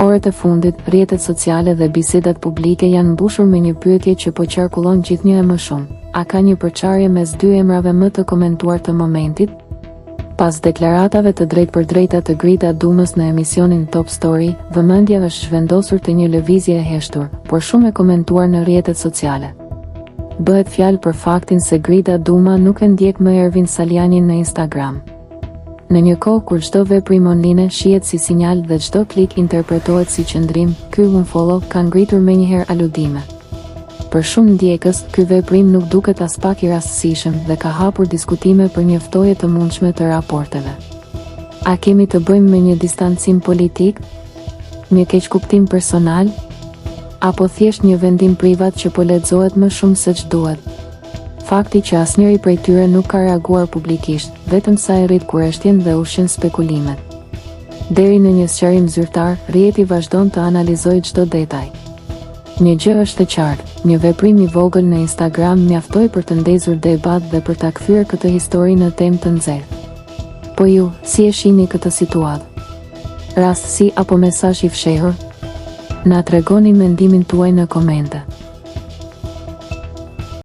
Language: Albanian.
Orët e fundit, rrjetet sociale dhe bisedat publike janë mbushur me një pyetje që po qarkullon gjithnjë e më shumë. A ka një përçarje mes dy emrave më të komentuar të momentit? Pas deklaratave të drejtpërdrejta të Grida Dumës në emisionin Top Story, vëmendja është zhvendosur te një lëvizje e heshtur, por shumë e komentuar në rrjetet sociale. Bëhet fjalë për faktin se Grida Duma nuk e ndjek më Ervin Salianjin në Instagram. Në një kohë kur çdo veprim online shihet si sinjal dhe çdo klik interpretohet si qëndrim, ky unfollow ka ngritur menjëherë aludime. Për shumë ndjekës, ky veprim nuk duket aspak i rastësishëm dhe ka hapur diskutime për një ftohje të mundshme të raporteve. A kemi të bëjmë me një distancim politik? Një keqkuptim personal? Apo thjesht një vendim privat që po lexohet më shumë seç duhet? Fakti që asnjëri prej tyre nuk ka reaguar publikisht, vetëm sa e rrit kureshtjen dhe ushqen spekulimet. Deri në një sqarim zyrtar, rrjeti vazhdon të analizojë çdo detaj. Një gjë është e qartë, një veprim i vogël në Instagram mjaftoi për të ndezur debat dhe për ta kthyer këtë histori në temë të nxehtë. Po ju, si e shihni këtë situatë? Rastësi apo mesazh i fshehur? Na tregoni mendimin tuaj në komente.